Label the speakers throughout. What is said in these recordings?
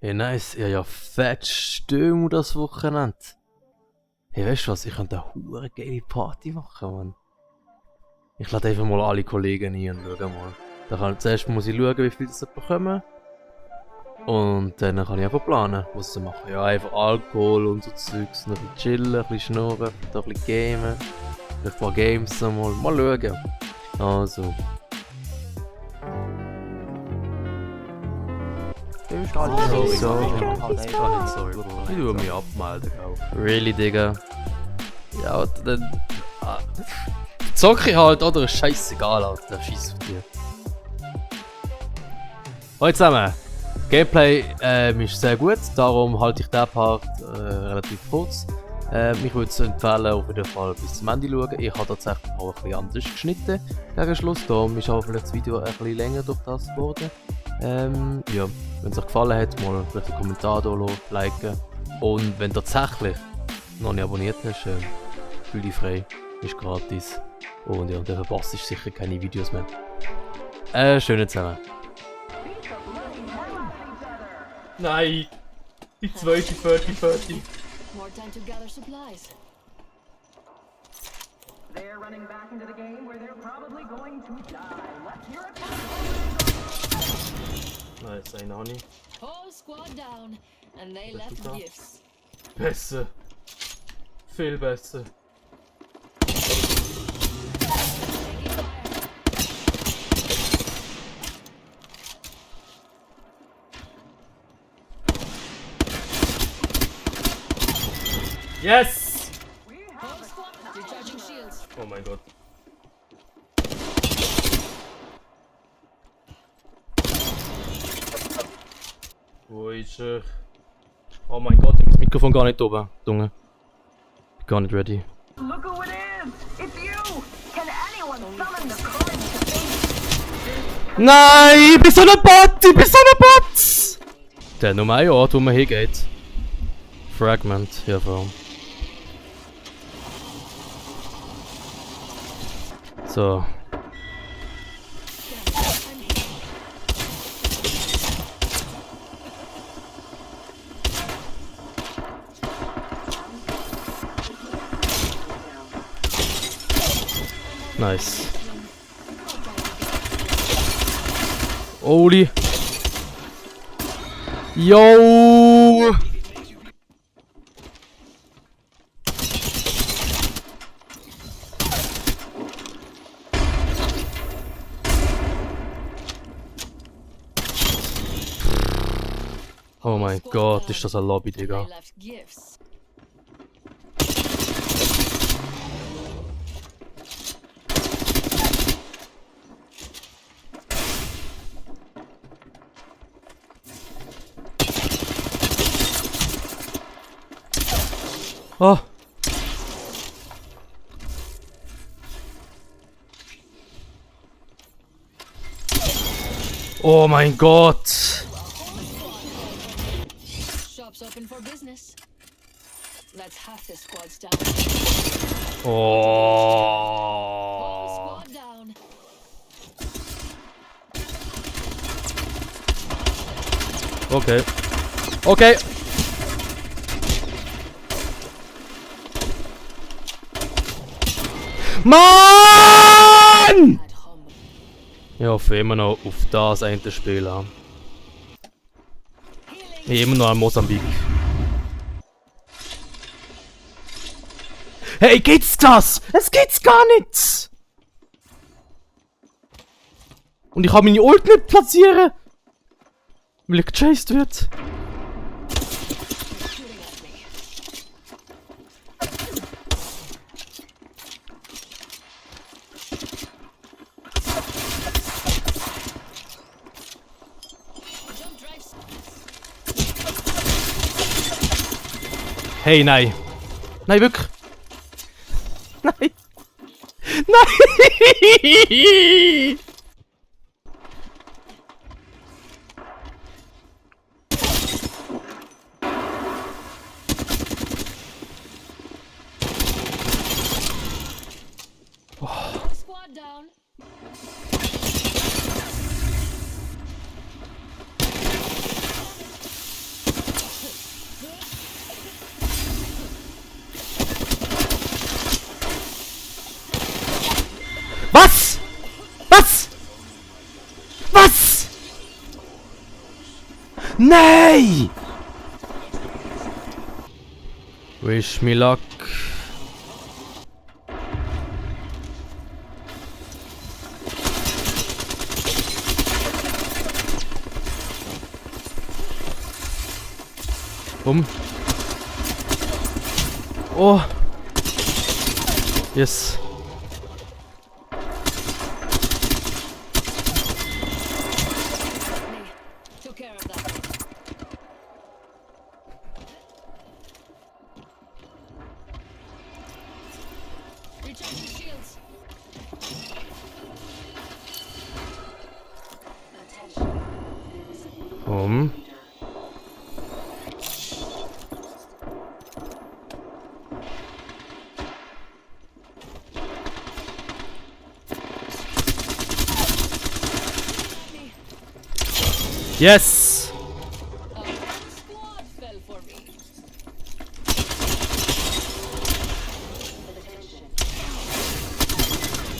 Speaker 1: Hey, nice. Ja, ja, fett Stimmung das Wochenende. Hey, weißt du was? Ich könnte eine hure geile Party machen, Mann. Ich lade einfach mal alle Kollegen ein und schau mal. Zuerst muss ich schauen, wie viel das bekommen. Und dann kann ich einfach planen, was sie machen. Ja, einfach Alkohol und so Zeugs. Noch ein bisschen chillen, ein bisschen schnurren, ein bisschen gamen. Ein paar Games mal schauen. Also. Sorry. Ich tue mich abmelden, glaube. Really, Digga? Ja, dann... Zocke ich halt, oder? Ist scheißegal, Alter. Scheiß auf dir. Hallo zusammen. Gameplay ist sehr gut, darum halte ich diesen Part relativ kurz. Ich würde es empfehlen, auf jeden Fall bis zum Ende schauen. Ich habe tatsächlich auch ein bisschen anders geschnitten gegen Schluss, darum ist auch vielleicht das Video ein bisschen länger durch das geworden. Ja, wenn es euch gefallen hat, mal vielleicht einen Kommentar da lassen, liken. Und wenn du tatsächlich noch nicht abonniert hast, fühl dich frei, ist gratis. Und ja, dann verpasst du sicher keine Videos mehr. Schönen zusammen.
Speaker 2: Nein! Die zweite 40.
Speaker 3: More time to gather supplies.
Speaker 4: They're running back into the game where they're probably going to die. Let's hear it.
Speaker 2: Nice, eine Honey.
Speaker 3: Whole squad down, and they left
Speaker 2: super.
Speaker 3: gifts.
Speaker 2: Besser. Viel besser. Yes!
Speaker 3: Whole squad, recharging shields.
Speaker 2: Oh mein Gott. Wo ist er? Oh mein Gott, das Mikrofon gar nicht oben, Junge. Gar nicht ready.
Speaker 4: Look who it is! It's you! Can anyone summon the courage to face?
Speaker 1: Nein, ich bin so ein Bot! Der hat nur ein Ort, wo man hingeht. Fragment, ja vor allem. So. Nice. Holy. Yo! Oh mein Gott, ist das ein Lobby, Digga.
Speaker 3: They left gifts.
Speaker 1: Oh. Oh mein Gott.
Speaker 3: Shops open for business. Let's half the squads down. Whole
Speaker 1: Oh.
Speaker 3: squad down.
Speaker 1: Okay. Okay. Mann!
Speaker 3: At home.
Speaker 1: Ich hoffe immer noch auf das eine Spiel an. Immer noch an Mosambik. Hey, geht's das? Es geht's gar nicht! Und ich kann meine Ult nicht platzieren! Weil ich gechased wird.
Speaker 3: Shooting at me. Jump drives.
Speaker 1: Hey, nein. Nein, wirklich. Nein. Nein!
Speaker 3: Squad down.
Speaker 1: Nein! Wish me luck. Oh. Yes.
Speaker 3: Took care of that. Recharging shields.
Speaker 1: Yes!
Speaker 3: A whole squad fell for me.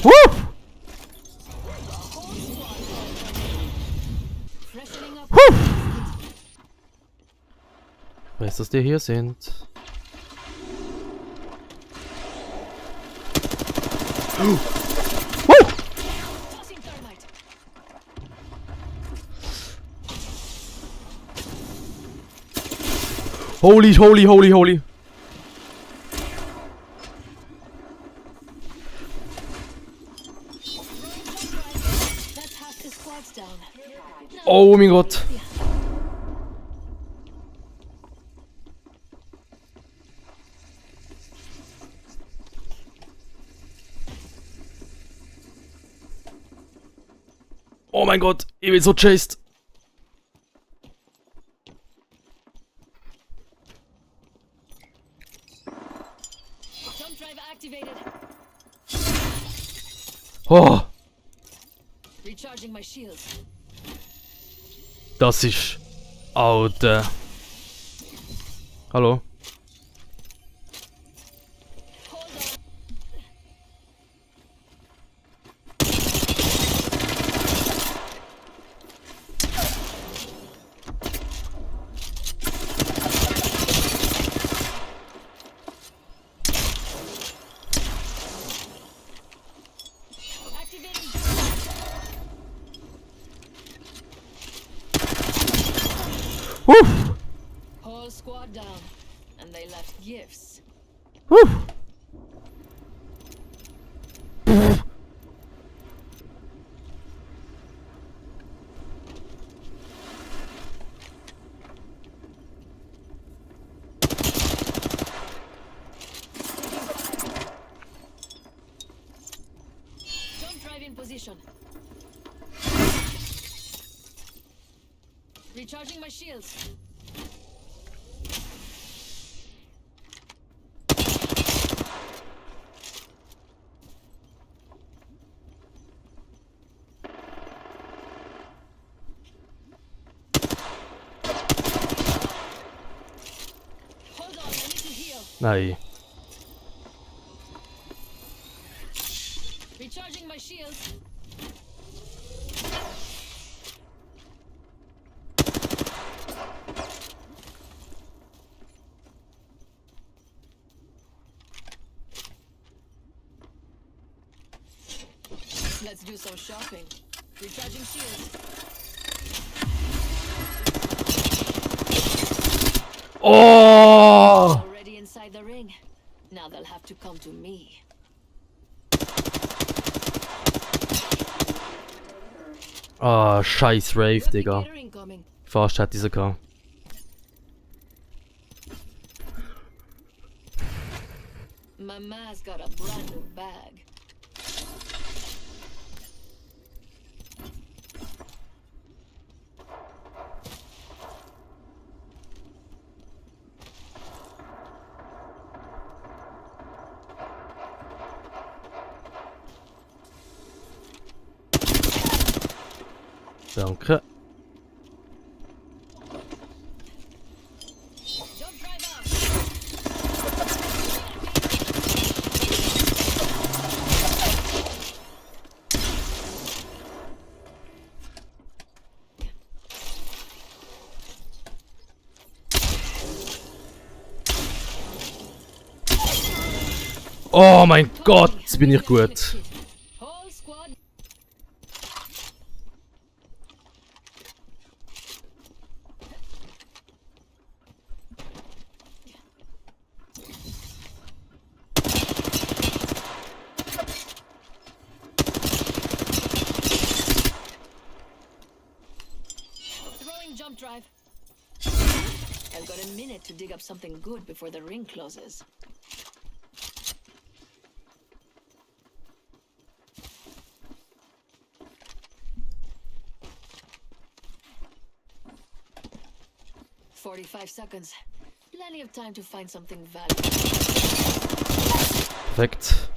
Speaker 1: Woo!
Speaker 3: Freshening up.
Speaker 1: Woo! Weiß, dass die hier sind. Woo!
Speaker 3: Tossing thermite.
Speaker 1: Holy.
Speaker 3: That's half the squad's down.
Speaker 1: Oh mein Gott. Oh mein Gott, ich bin so chased.
Speaker 3: Jump drive activated.
Speaker 1: Oh,
Speaker 3: Recharging my shields.
Speaker 1: das ist... Alter. Hallo?
Speaker 3: Hold on. Activating.
Speaker 1: Woo!
Speaker 3: Whole squad down. And they left gifts.
Speaker 1: Woo!
Speaker 3: Jump drive in position. Recharging my shields. Hold on, I need to heal.
Speaker 1: Nein.
Speaker 3: Recharging my shields. Let's do some shopping. Recharging shields.
Speaker 1: Oh!
Speaker 3: Already inside the ring. Now they'll have to come to me.
Speaker 1: Ah, scheiß Rave, Digga.
Speaker 3: Replicator incoming.
Speaker 1: Fast hätte ich sie gehabt.
Speaker 3: Mama's got a brand new bag.
Speaker 1: Danke.
Speaker 3: Jump drive up.
Speaker 2: Oh mein Gott, bin ich gut.
Speaker 3: Whole squad. Throwing jump drive. I've got a minute to dig up something good before the ring closes. "45 seconds. Plenty of time to find something valuable."
Speaker 2: Perfekt.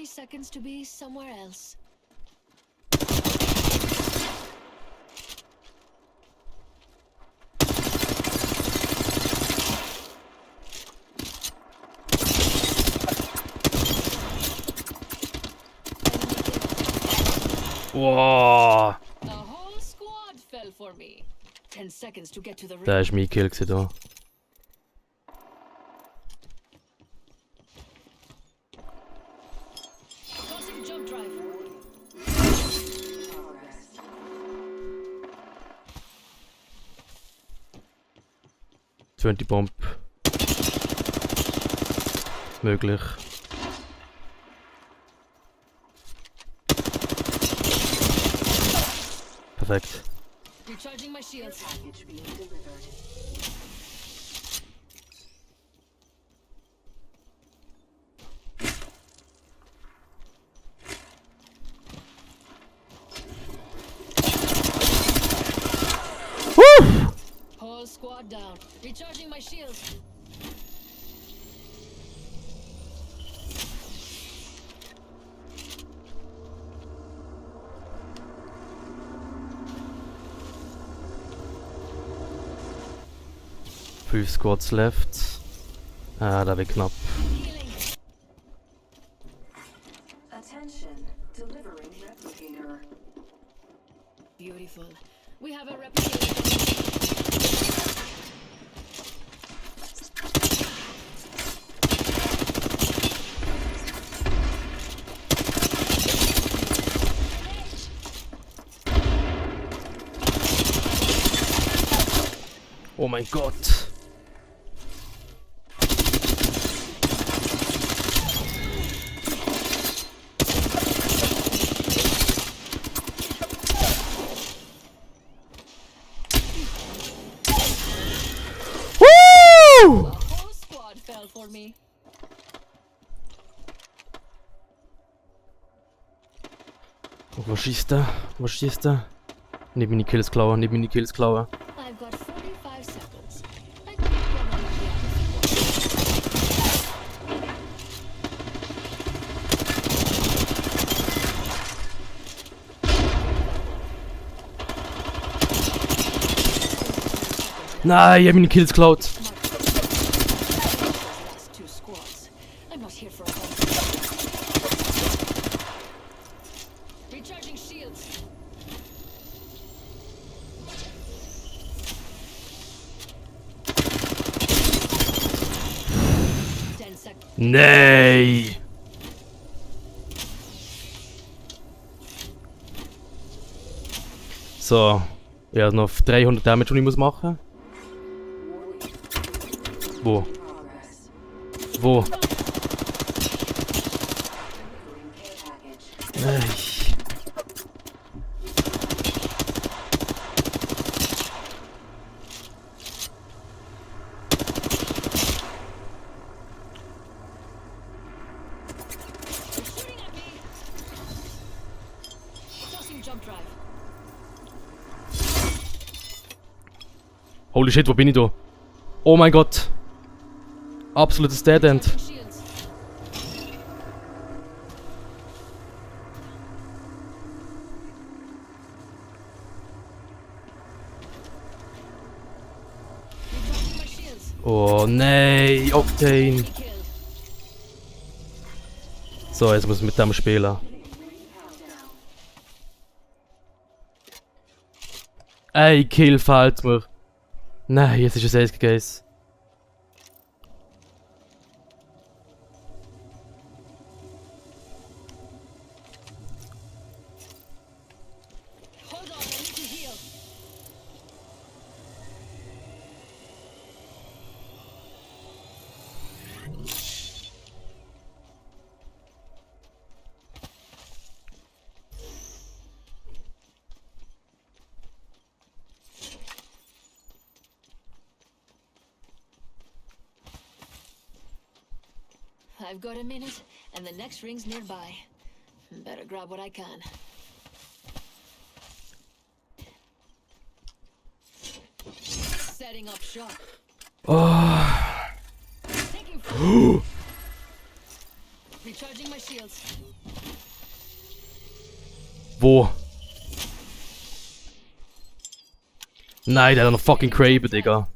Speaker 3: Seconds to be somewhere else.
Speaker 2: Wow.
Speaker 3: The whole squad fell for me. 10 seconds to get to the ring.
Speaker 2: Der ist mein Kill gewesen, da.
Speaker 3: Tossing jump drive.
Speaker 2: 20 Bomb. Möglich. Perfekt.
Speaker 3: Recharging my shields. Whole squad down. Recharging my shields.
Speaker 2: Fünf Squads left. Ah, da wird knapp.
Speaker 3: Healing.
Speaker 4: Attention, delivering replicator.
Speaker 3: Beautiful. We have a replicator.
Speaker 2: Oh mein Gott.
Speaker 3: The whole squad fell for me.
Speaker 2: Oh, wo schießt der? Wo schießt der? Nicht meine Kills klauen, nicht meine Kills klauen.
Speaker 3: I've got 45 seconds. I could probably be out of
Speaker 2: Nein, ich hab meine Kills geklaut.
Speaker 3: last two squads. I'm not here for a while. Recharging shields. Ten seconds.
Speaker 2: Nee. So. Ich habe noch 300 Damage, die ich machen muss. Wo? Wo?
Speaker 3: Shooting at me. Tossing jump drive.
Speaker 2: Holy shit, wo bin ich da? Oh mein Gott. Absolutes Dead End.
Speaker 3: Recharging shields. Recharging my shields.
Speaker 2: Oh nee, Octane.
Speaker 3: Killed.
Speaker 2: So, jetzt muss ich mit dem spielen.
Speaker 1: Ey, Kill fehlt mir. Nein, jetzt ist ein 1 gegen 1.
Speaker 3: Hold on, I need to heal. I've got a minute, and the next ring's nearby. Better grab what I can. Setting up shop. Taking fire. Recharging my shields.
Speaker 1: Wo? Nein, der hat noch fucking Craven, Digga.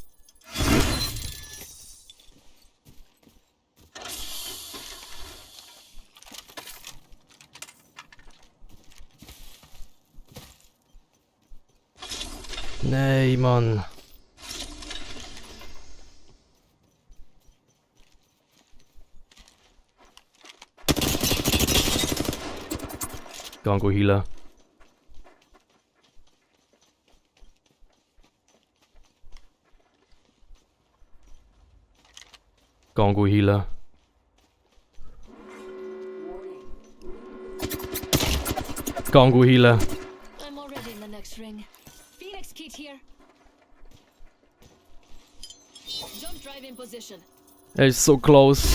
Speaker 1: Nee, Mann. Gango healen. Gango healen. Gango healen.
Speaker 3: I'm already in the next ring. Phoenix kit here. Jump drive in position.
Speaker 1: Er ist so close.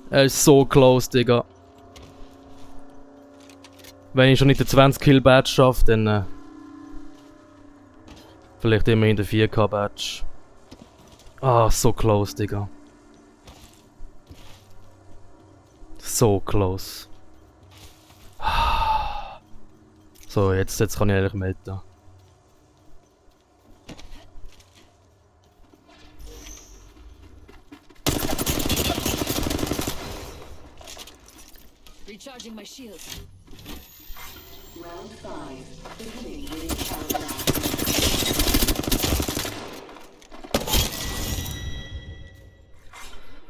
Speaker 1: Er ist so close, Digga. Wenn ich schon nicht den 20-Kill-Badge schaffe, dann vielleicht immerhin den 4K-Badge. Ah, so close, Digga. So close. So, jetzt kann ich ehrlich melden.
Speaker 3: Recharging my shields.
Speaker 5: Round 5. Beginning ring countdown.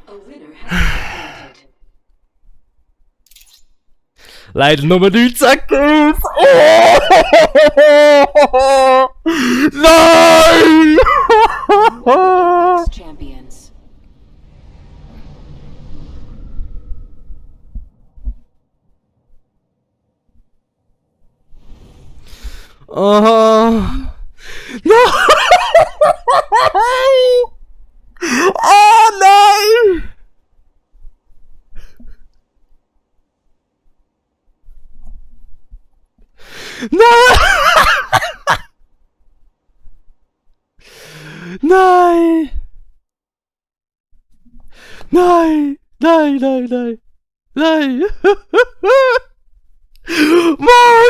Speaker 5: A winner has been appointed.
Speaker 1: Leider nur 19 Kills! Oh! Nein!
Speaker 5: Champions.
Speaker 1: Aha! Nein! Oh nein! Nein! Nein! Nein! Nein, nein, nein! Nein! Mann!